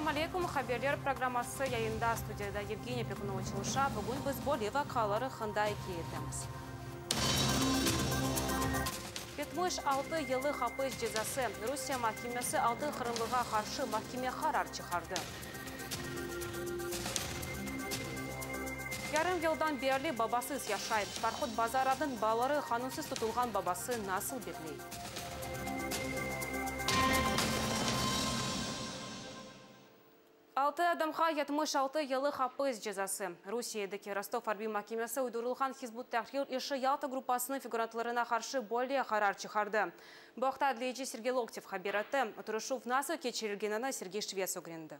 Selâm aleykum, Haberler programması yayında, studiyada Yevgeniya Pekunova çalışa. Bugün biz böyle vaqialar aqqında ikâye etemiz. 76 yıllıq apis cezası, Rusiye mahkemesi altı qırımlığa qarşı mahkeme qarar çıqardı. Yarım yıldan berli babasız yaşay. Farhod Bazarovnıñ balaları qanunsız tutulğan babası nasıl bekley? Altı adamğa 76 yıllıq apis cezası. Rusiyedeki Rostov arbiy mahkemesi uydurılğan Hizb ut-Tahrir işi Yalta gruppasınıñ figurantlarına qarşı böyle qarar çıqardı. Bu aqta adliyeci Sergey Loktev haber etti. Oturışuv nasıl keçirilgenini Sergey Şvets ögrendi.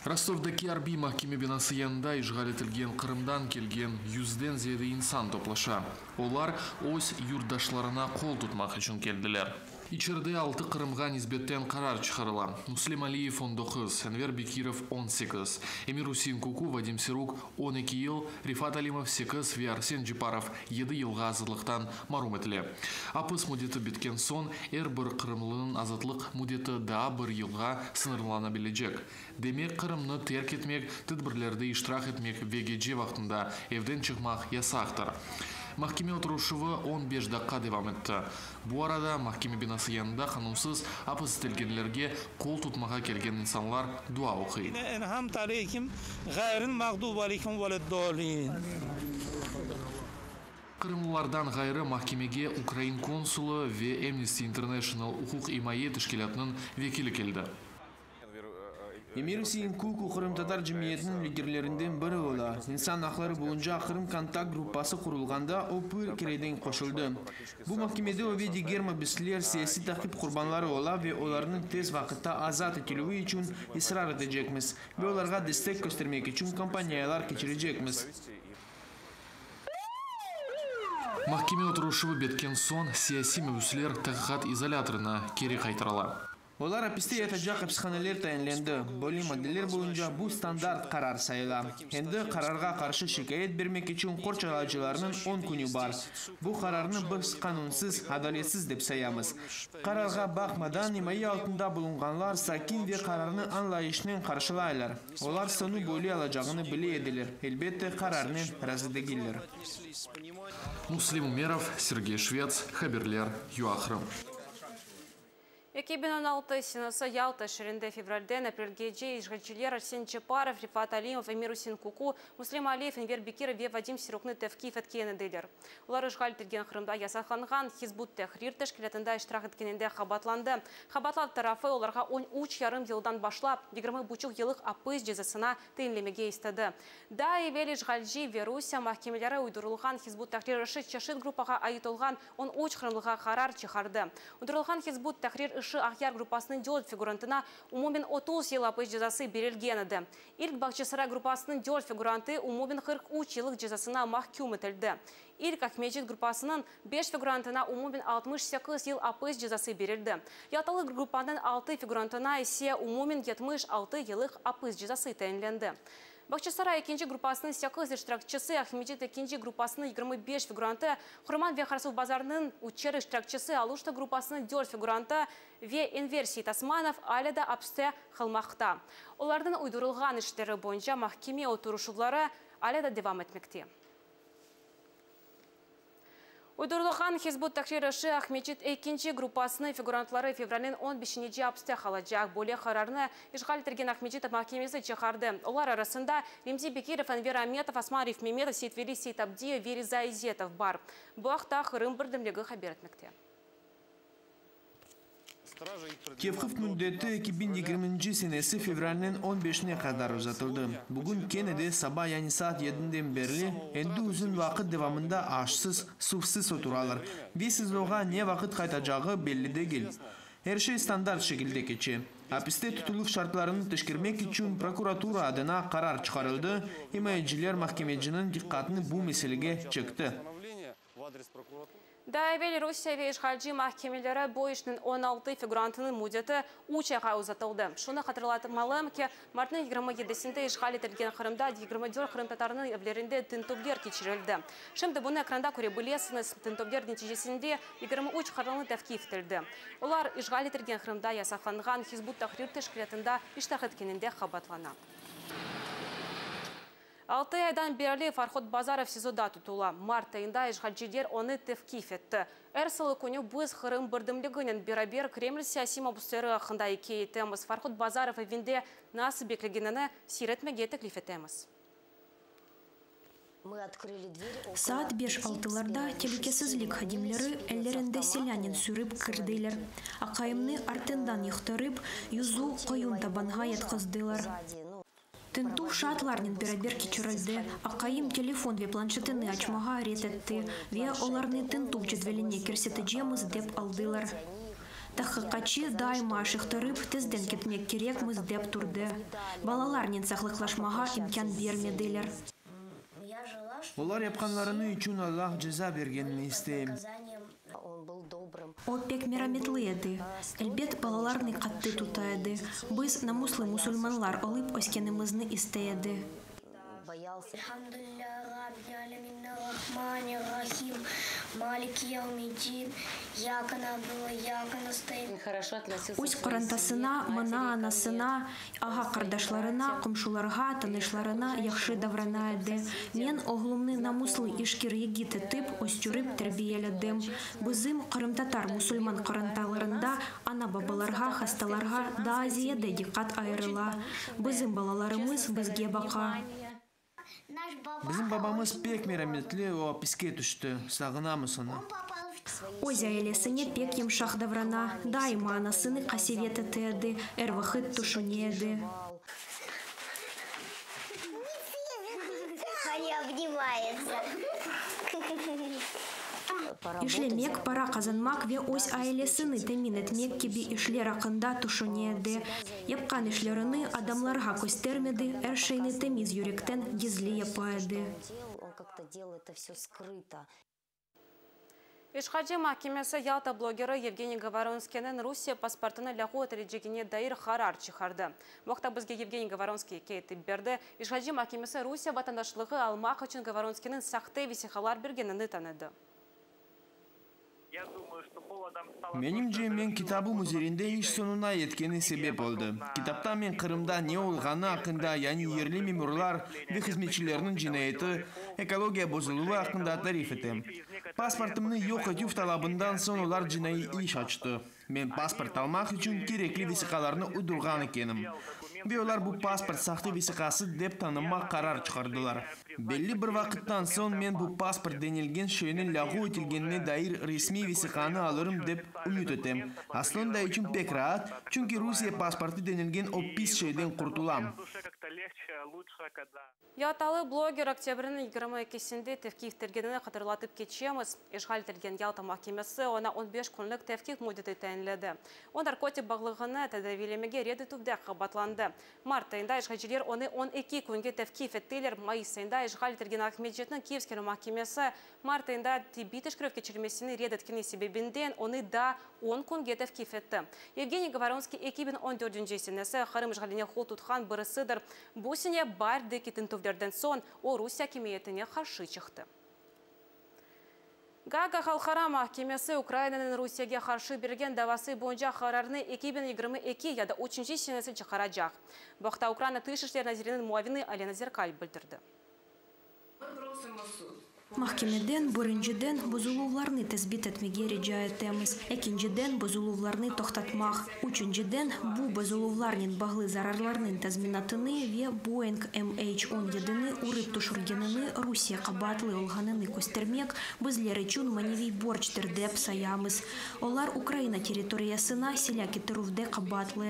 Rostovdaki arbiy mahkeme binası yanında işğal etilgen Qırımdan kelgen yüzden ziyade insan toplaşa. Olar öz yurtdaşlarına qol tutmaq içün keldiler. İçeride altı qırımğa nisbetten qarar çıqarıla, Muslim Aliyev, 19, Enver Bekirov, 18, Emir-Usein Kuku, Vadim Siruk, 12 yıl, Refat Alimov, sekiz ve Arsen Ceparov, yedi yılğa azatlıqtan marum etile. Apis müddeti bitken soñ, er bir qırımlınıñ azatlıq müddeti daa bir yılğa sıñırlana bilecek. Demek, Qırımnı terk etmek, tedbirlerde iştirak etmek ve gece vaqtında evden çıqmaq yasaqtır. Mahkeme oturışuvı 15 daqqa devam etti. Bu arada mahkeme binası yanında qanunsız apis etilgenlerge qol tutmağa kelgen insanlar dua oquy. En'amte aleyhim ğayril mağdubi aleyhim veled-dâlin. Qırımlılardan ğayrı mahkemege ukrain konsulı ve Amnesty International uquq imaye teşkilâtınıñ vekili keldi. Emir-Usein Kuku qırımtatar cemiyetiniñ liderlerinden biri ola. İnsan aqları boyunca Qırım kontakt gruppası qurulğanda o bir kereden qoşuldı. Bu mahkemede o ve diger mabüsler siyasiy taqip qurbanları ola ve olarnıñ tez vaqıtta azat etilüvi içün israr etecekmiz ve olarğa destek köstermek içün kampaniyalar keçirecekmiz. Mahkeme oturışuvı bitken soñ siyasiy mabüsler taqiqat izolâtorına keri qaytarıla. Olar apiste yatacaq apishaneler tayinlendi. Böyle maddeler boyunca bu standart qarar sayıla. Endi qararğa qarşı şikâyet bermek içün qorçalayıcılarnıñ on künü bar. Bu qararnı biz qanunsız, adaletsiz dep sayamız. Qararğa baqmadan, imaye altında bulunğanlar sakin ve qararnı añlayışnen qarşılaylar. Olar soñu böyle alacağını bile ediler, elbette, qararnen razı degiller. Muslim Umerov, Sergey Şvets, Haberler, UAQrım. 2016 senesi Yalta şeerinde fevralden aprelgece işğalciler Arsen Ceparov, Refat Alimov, Emir-Usein Kuku, Muslim Aliyev, Enver Bekirov ve Vadim Siruknı tevqif etken ediler. Olar işğal etilgen Qırımda yasaqlanğan Hizb ut-Tahrir teşkilâtında iştirak etkeninde qabaatlandı. Qabaatlav tarafı olarğa 13 yarım yıldan başlap 20 buçuq yıllıq apis cezasına tayinlemege istedi. Daa evel işğalci ve Rusiye mahkemeleri uydurılğan Hizb ut-Tahrir işi çeşit gruppağa ait olğan 13 qırımlığa qarar çıqardı. Uydurılğan Hizb ut-Tahrir işi Aqyar gruppasınıñ dört figurantına umumen 30 yıl apis cezası berilgen edi. İlk Bağçasaray gruppasınıñ dört figurantı umumen 43 yıllıq cezasına mahküm etildi. İlk Aqmescit gruppasınıñ beş figurantına umumen 68 yıl apis cezası berildi. Yaltalı gruppanıñ altı figurantına ise umumen 76 yıllıq apis cezası tayinlendi. Bağçasaray ekinci gruppasınıñ sekiz iştirakçisi, Aqmescit ekinci gruppasınıñ 25 figurantı, Qurman ve Qarasuvbazarnıñ üçer iştirakçisi, Aluşta gruppasınıñ dört figurantı ve Enver Seytosmanov alâ da apiste qalmaqta. Olarnıñ uydurılğan işleri boyunca mahkeme oturışuvları alâ da devam etmekte. Uydurılğan Hizb ut-Tahrir işi Aqmescit ekinci gruppasınıñ figurantları fevralniñ 15-nece apiste qalacaq. Böyle qararnı işğal etilgen Aqmescit mahkemesi çıqardı. Olar arasında Remzi Bekirov, Enver Ametov, Osman Arifmemetov, Seytveli Seytabdiyev ve Riza İzetov bar. Bu aqta Qırım birdemligi haber etmekte. Tevqif müddeti 2020 senesi fevralniñ 15-ne qadar uzatıldı. Bugün kene de saba yani saat yedinden berli endi uzun vaqıt devamında aşsız, suvsız oturalar ve SİZOğa ne vaqıt qaytacağı belli degil. Er şey standart şekilde keçe. Apiste tutuluv şartlarını teşkermek içün prokuratura adına qarar çıqarıldı, imayeciler mahkemeciniñ diqqatını bu meselege çekti. Daa evel Rusiye ve işğalci mahkemeleri bu işniñ 16 figurantınıñ müddeti üç ayğa uzatıldı. Şunı hatırlatmalım ki, martnıñ 27-sinde işğal etilgen Qırımda 24 qırımtatarınıñ evlerinde tintüvler keçirildi. Şimdi bunı ekranda köre bilesiñiz. Tintüvler neticesinde 23 qırımlı tevqif etildi. Olar işğal etilgen Qırımda yasaqlanğan Hizb ut-Tahrir teşkilâtında iştirak etkeninde qabaatlana. Altı aydan berli Farhod Bazarov SİZOda tutula. Mart ayında işğalciler onı tevqif etti. Er salı künü biz Qırım birdemliginen beraber Kreml siyasiy mabüsleri aqqında ikâye etemiz. Farhod Bazarov evinde nasıl beklegenini seyir etmege teklif etemiz. Saat beş altılarda telükesizlik hadimleri ellerinde silânen sürip kirdiler. Aqayımnı artından yıqtırıp, yüzü qoyun tabanğa yatqızdılar. Tintüv şaatlarnen beraber keçirildi. Aqayım telefon ve planşetini açmağa red etti ve olarnı tintüv cedveline kirsetecemiz dep aldılar. Tahqiqatçı daima aşıqtırıp, tezden ketmek kerekmiz dep turdı. Balalarnen sağlıqlaşmağa imkân bermediler. Olar yapqanlarını içün Allah ceza bergenini isteyim. O pek merametli edi. Elbet, balalarnı qattı tuta edi. Biz namuslı musulmanlar olıp öskenimizni istey edi. Öz qorantasına, maña, anasına, ağa-qardaşlarına, qomşularğa, tanışlarına yahşı davrana edi. Men oğlumnı namuslı, işkir yigit etip östürip terbiyeledim. Bizim qırımtatar musulman qorantalarında ana-babalarğa, hastalarğa daa ziyade diqqat ayırıla. Bizim balalarımız bizge baqa. Bizim babamız pek merametli, o apiske tüşti. Sağınamız onı. Öz ailesine pek yımşaq davrana, daima anasını qasevet ete edi, er vaqıt tüşüne edi. İşlemek, para qazanmaq ve öz ailesini temin etmek kibi işler aqqında tüşüne edi. Yapqan işlerini adamlarğa köstermedi, er şeyni temiz yürekten gizli yapa edi. İşğalci mahkemesi Yalta blogeri Yevgeniy Govoronskiyniñ Rusiye pasportını lâğu etilecegine dair qarar çıqardı. Bu aqta bizge Yevgeniy Govoronskiy ikâye etip berdi. İşğalci mahkemesi Rusiye vatandaşlığı almaq içün Govoronskiyniñ sahte vesiqalar bergenini tanıdı. Menimce, men kitabım üzerinde iş soñuna yetkeni sebep oldı. Kitapta men Qırımda ne olğanı aqqında, yani yerli memurlar ve hızmetçilerniñ cinayeti, ekologiya bozuluvı aqqında tarif etem. Pasportımnı yoq etüv talabından soñ olar cinaiy iş açtı. Men pasport almaq içün kerekli vesiqalarnı uydurğan ekenim. Ve olar bu pasport sahte vesiqası dep tanımaq qarar çıqardılar. Belli bir vaqıttan soñ men bu pasport denilgen şeyniñ lâğu etilgenine dair resmiy vesiqanı alırım dep ümüt etem. Aslında içim pek raat, çünki Rusiye pasportı denilgen o pis şeyden qurtulam. Yaltalı bloger oktâbrniñ 22-sinde tevqif etilgenini hatırlatıp keçemiz. İşğal etilgen Yalta mahkemesi oña on beş künlik tevqif müddeti tayinledi. O, narkotik bağlığını tedaviylemege red etüvde qabaatlandı. Mart ayında işğalciler onı 12 künge tevqif ettiler. Mayıs ayında işğal etilgen Aqmescitniñ Kiyevskiy mahkemesi mart ayında tibbiy teşkerüv keçirilmesini red etkeni sebebinden onı daa on künge tevqif etti. Yevgeniy Govoronskiy 2014-nci senesi Qırım işğaline qol tutqan birisidir. Bu sene baardeki tintüvlerden soñ o, Rusiye akimiyetine qarşı çıqtı. Gaaga Halqara mahkemesi Ukrainanıñ Rusiyege qarşı bergen davası boyunca qararnı 2022 ya da üçünci senesi çıqaracaq. Bu aqta Ukraina Tış işler naziriniñ muavini Olena Zerkal bildirdi. Mahkemeden, birinciden, bozuluvlarnı tesbit etmege rica etemiz, ekinciden, bozuluvlarnı toqtatmaq, üçünciden, bu bozuluvlarnen bağlı zararlarnıñ tazminatını ve Boeing MH on yedini urıp tüşürgenini Rusiye qabaatlı olğanını köstermek bizler içün maneviy borctır dep sayamız. Olar Ukraina territoriyasına silâ ketirüvde qabaatlı.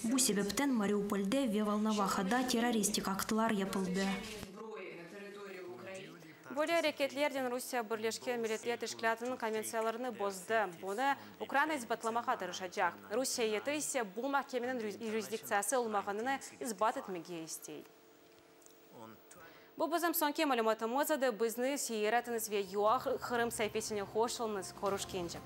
Bu sebepten Mariupolde ve Volnovahada terroristik aktlar yapıldı. Böyle areketlernen Rusiye Birleşken Milletler Teşkilâtınıñ konventsiyalarını bozdı. Bunı Ukraina isbatlamağa tırışacaq. Rusiye eyyeti ise bu mahkemeniñ yurisdiktsiyası olmağanını isbat etmege istey. Bu bizim soñki malümatımız edi. Bizni seyir etiñiz ve UA Qırım saifesine qoşulıñız. Körüşkence.